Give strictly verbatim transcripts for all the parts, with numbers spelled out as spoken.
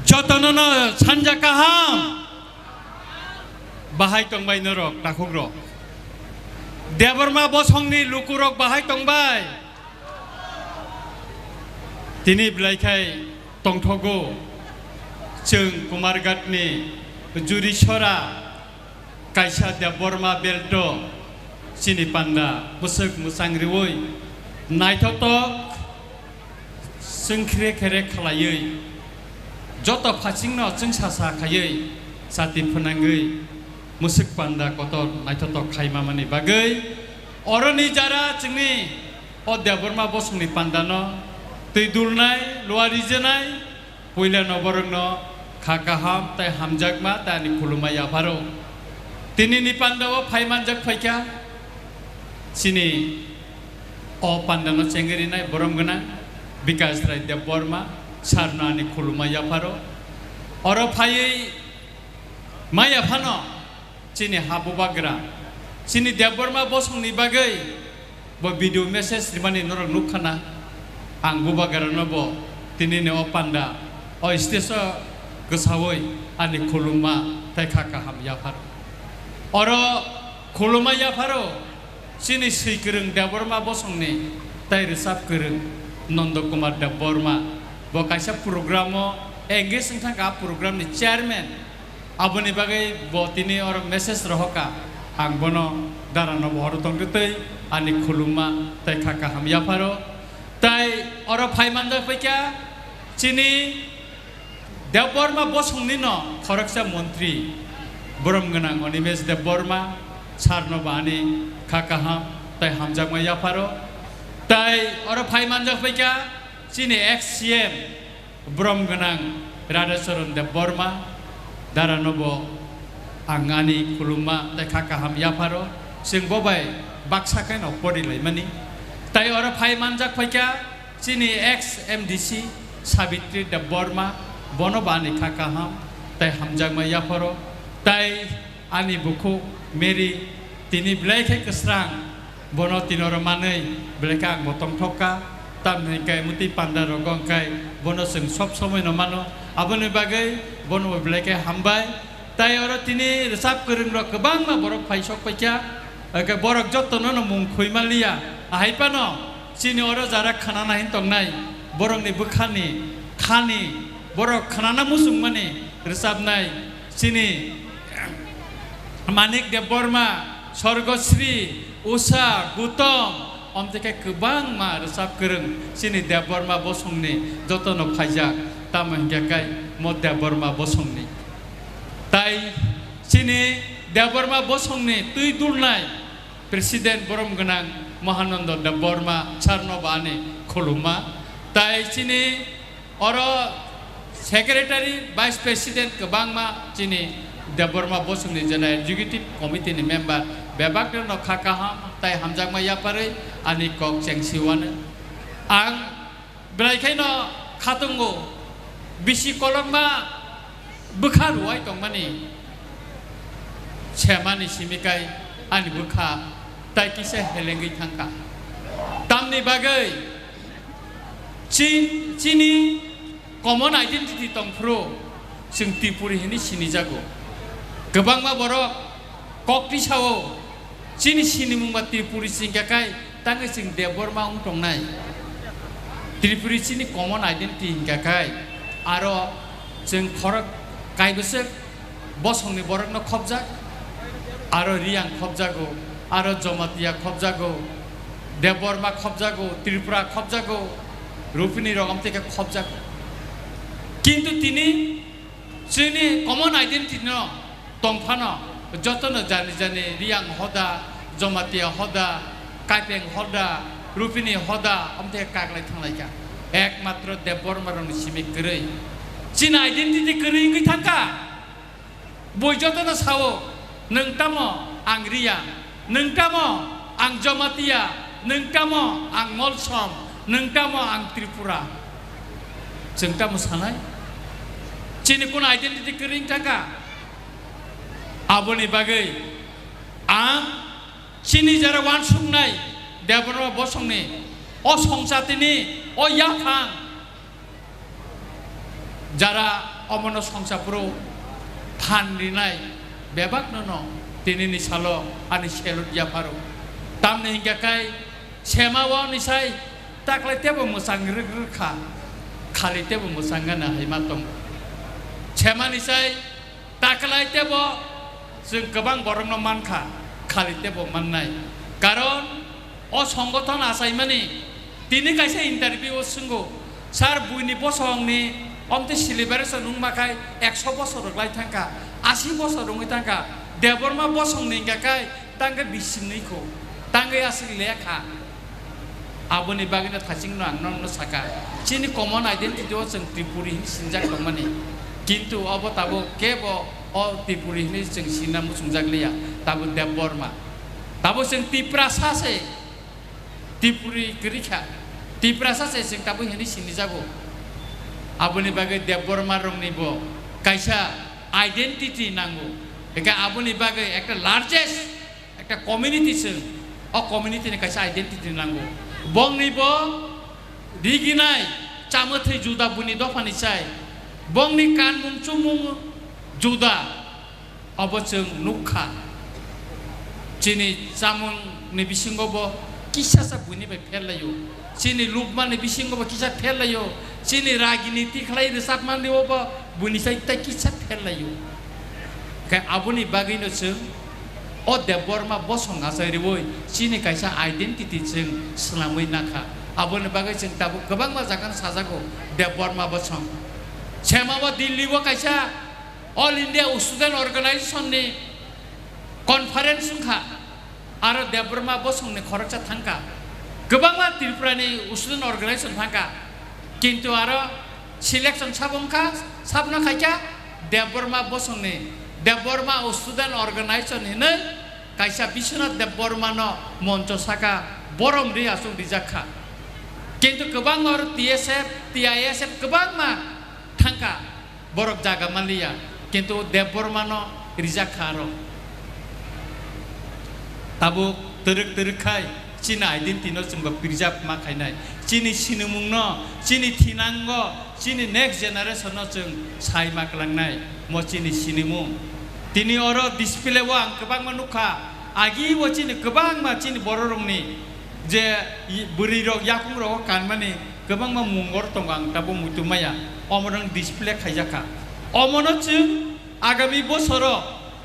Jotono no sanja kaham. Bahai tongbai norok, takhukrok. Debbarma bosongni lukurok bahai tongbai. Tini belai khai tongthogo. Chwng Kumarghatni Jurisora kaisa Debbarma belto chini panda bwswk mwchang riwi naithotok chwng khere khere khlaiwi joto phachingno chwngsa sa khaiwi chati phwnangwi mwswk panda kotor naithotok khaima mani bagwi oroni jara chwngni o Debbarma bosongni pandano twi dulnai, luwa rijenai, puilano borokno kha kaham tai hamjakma tai ani khulumma yapharo. Tinini pandao phai manjak phaikha chini o pandano chengwi rinai borom gwnang Bikash Rai Debbarma sarno ani khulumma yapharo. Oro phaiwi maya phano chini ha bubagra, chini Debbarma bosongni bagwi bo video message rimani norok nukkhana. Ang bubagrano bo tinini o panda o stage o kwsawi ani khulumma tai kha kaham yaphar. Oro khulumma yapharo chini swi kwrwng Debbarma bosongni tai rwchap kwrwng Nondo Kumar Debbarma. Bo kaisa program o engage wngkha, a program ni chairman. Aboni bagwi bo tini oro message rohorkha, ang bono darano bo oro tongtwi twi ani khulumma tai kha kaham yapharo. Tai oro phai manjak phaikha chini Debbarma bosongni no khoroksa montri borom gwnang Animesh Debbarma sarno bo ani kha kaham tai hamjakma yapharo. Tai oro phai manjak phaikha chini ex C M borom gwnang Radhacharan Debbarma, darano bo ang ani khulumma tai kha kaham yapharo, chwng bo bai baksa khe no porilaimani. Tai oro phai manjak phaikha chini ex M D C Sabitri Debbarma, bono bo ani kha kaham tai hamjakma yapharo, tai ani bukhuk Mary tini belai khe kwsrang. Bono tinoro manwi belai khe ang bo tongthok kha. Tamni hwnkhe mwtwi panda rogo hwnkhe bono chwng sob somoi no mano. Aboni bagwi bono bo belai khe hambai. Tai oro tini rwchap kwrwng rok kwbangma borok phai sok paikha. Hwnkhe borok jotono no mung khoi manliya. Ahai phano chini oro jara khnana hin tongnai borokni bwkhani khani borok khnana muchungmani rwchapnai chini Manik Debbarma, Sorgosri, Usha, Gutom, omtike kwbangma rwchap kwrwng chini Debbarma bosongni jotono phaijak, tamo hinkhe kai mo Debbarma bosongni. Tai chini Debbarma bosongni twi dulnai President borom gwnang Mahananda Debbarma sarno bo ani khulumma. Tai chini oro Secretary, Vice President kwbangma chini Debbarma bosongni jena Executive Committee ni member bebak rokno kha kaham tai hamjakma yaparwi ani kok chengsi wano. Ang belai khaino khatungo bisi kolokma bwkha ruwai tongmani semani simi kai ani bwkha tai kisa helengwi thangkha. Tamni bagwi chin-, chini common identity tongphuru chwng Tripuri hinwi sinijago. Kwbangma borok kok tisao chini sinimungba Tripuri singkha kai tangwi chwng Debbarma wng tongnai. Tripuri chini common identity hingkha kai aro chwng khorok kaibwswk bosongni borokno khopjak, aro Riyang khopjago, aro Jomatia khopjago, Debbarma khopjago, Tripura khopjago, Rupini rok amtwi khe khopjago. Kintu tini chini common identity no tongphano jotono jani jani Riyang hoda, Jomatia hoda, Kaipeng hoda, Rupini hoda, amtwi khe kaklai thanglaikha. Ekmatro Debbarma rokni simi kwrwi. Chini identity kwrwi wngwi thangkha. Bui jotono sao, "Nwng tamo ang Riyang, nwng tamo ang Jomatia, nwng tamo ang Molsom, nwng tamo ang Tripura." Chwng tamo sanai? Chini kun identity kwrwi wngkha kha? Aboni bagwi ang chini jara wansuknai Debbarma bosongni o songchatini o yaphang Jara omono songsa phuru phan rinai bebakno no tinini salo ani salute yapharo. Tamni hinkhe kai sema o ni sai taklai tebo mwchang rwk rwk kha, khali tebo mwchang gana hai ma tongo. Sema ni sai taklai tebo chwng kwbang borokno man kha, khali tebo mannai. Karon o songothon achaimani tini kaisa interview o swngo, "Sir, buini bosongni omtwi celebration wngma khai ekso bosor rwklai thangkha, asi bosor wngwi thangkha, Debbarma bosongni hingkha khai tangkhe bisingni kho, tangkhe aswk lekha." Aboni bagwino thachingno ang nokno saka, chini common identity o chwng Tripuri hinwi sinjak tongmani, kintu obo tabuk kebo o Tripuri hinwi chwng sinna muchungjak liya, tabuk Debbarma. Tabuk chwng Tiprasa se, Tripuri kwrwi kha, Tiprasa se chwng tabuk hinwi sinijago. Aboni bagwi Debbarma rokni bo kaisa identity nango, eke aboni bagwi ekta largest ekta community chwng, o community ni kaisa identity nango. Bongni bo riginai chamwthwi juda buini dophani chai. Bongni kanmung chumung juda, obo chwng nukha. Chini chamung ni bisingo bo kisa sa buini bai pherlaio. Chini lubmani bisingo bo kisa pherlaio. Chini rajniti khlai rwchapmani o bo buini sai tei kisa pherlaio. Khe aboni bagwino chwng o Debbarma bosong achai rwui chini kaisa identity chwng swnamwi nakha. Aboni bagwi chwng tabuk kwbangma jagano sajago Debbarma bosong. Sema o Delhi o kaisa All India Student Organization ni conference wngkha. Aro Debbarma bosongni khoroksa thangkha, kwbangma Tripurani student organization thangkha, kintu aro selection sabo wngkha, sabno khaikha Debbarma bosongni, Debbarma student organization hinwi kaisa Biswanath Debbarmano moncho saka borom ri aswk rijak kha, kintu kwbangma oro T S F, T I S F kwbangma thangkha. Borok jaga manliya, kintu Debbarmano rijak kha aro. Tabuk twrwk twrwk khai chini identity no chwngbo preserve ma khainai. Chini sinimungno, chini thinango, chini next generation no chwng sai ma kwlangnai. Mo chini sinimung. Tini oro display o ang kwbangma nukha. Agi bo chini kwbangma chini bororokni je i-, bwrwirok yakungrok o kanmani kwbangma mungor tongo, ang tabuk muitu maya, omo rang display khaijakha. Omono chwng agami bosoro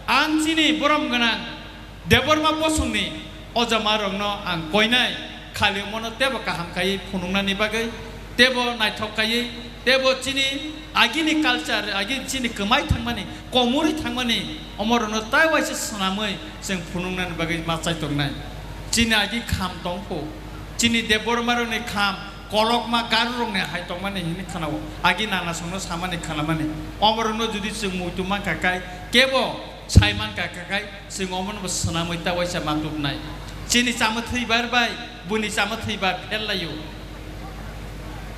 ang chini borom gwnang Debbarma bosongni ojamarokno ang koinai, khali omono tebo kaham khaiwi phunuknani bagwi, tebo naithok khaiwi, tebo chini agini culture, agi chini kwmai thangmani, komorwi thangmani, omorokno tai waisa swnamwi chwng phunuknani bagwi ma chai tongnai. Chini agi kham tongkho, chini Debbarmarokni kham kolokma garurokni hai tongmani hwnwi khanao. Agi nanasongno samani khanamani. Omorokno jodi chwng muitu mankha kai, kebo sai mankha kai, chwng omono bo swnamwi ta waisa ma tubnai. Chini chamwthwi bar bai, buini chamwthwi bar pherlaio.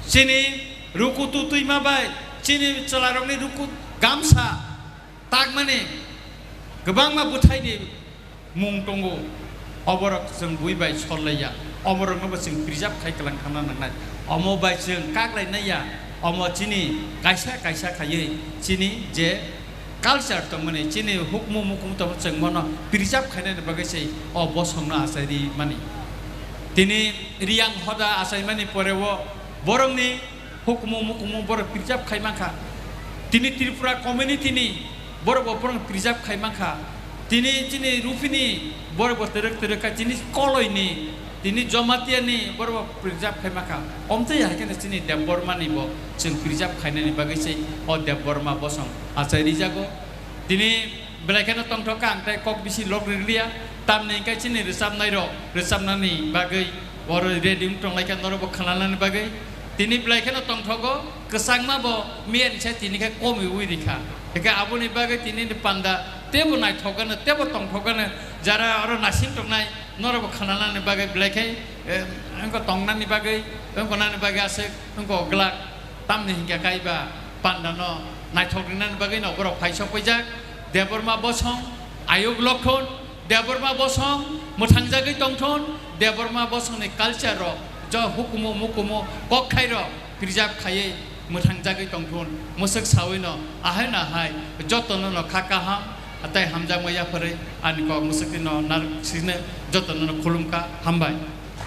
Chini ruku tutwima bai, chini chwlarokni ruku gamsa takmani kwbangma bwthaini mung tongo. Oborok chwng bui bai sollaiya, oborokno bo chwng preserve khai kwlang thangna nangnai. Omo bai chwng kaklainaiya, omo chini kaisa kaisa khaiwi chini je culture tongmani, chini hukmu mukumu tongmani, chwng bono preserve khainani bagwi se o bosongno achai ri mani. Tini Riyang hoda achaimani pore o borokni hukumu mukumu borok preserve khai mankha. Tini Tripura community ni borok bo borok preserve khai mankha. Tini chini Rupini borok bo twrwk twrwk kha, tini Koloi ni, tini Jamatia ni borok bo preserve khai mankha. Omtwi hai kheno chini Debbarma ni bo chwng preserve khainani bagwi se o Debbarma bosong achai rijago. Tini belai kheno tongthok kha, ang tei kok bisi lok rwliya, tamni hwnkhe chini rwchapnai rok rwchapnani bagwi oro ready wng tonglaikha norok bo khwnanani bagwi. Tini belai kheno tongthogo, kwchangma bo miya ni sai tini khe komiui rikha. Hwnkhe aboni bagwi tini ni panda tebo naithok gano, tebo tongthok gano, jara oro nasing tongnai norok bo khwnanani bagwi belai khe, eh, wngkha tongnani bagwi, wngkha nani bagwi aswk wngkha glak. Tamni hinkhe kaiba pandano naithok rinani bagwino borok phai sok paijak. Debbarma bosong, ayuk lokhon, Debbarma bosong mwthangjagwi tongthon, Debbarma bosongni culture rok, jo hukumu mukumu kokthai rok preserve khaiwi mwthangjagwi tongthun, mwswk sawino ahai no ahai jotono no kha kaham tei hamjakma yapharwi ani kok mwswktwino narwk sino jotono no khulumkha, hambai.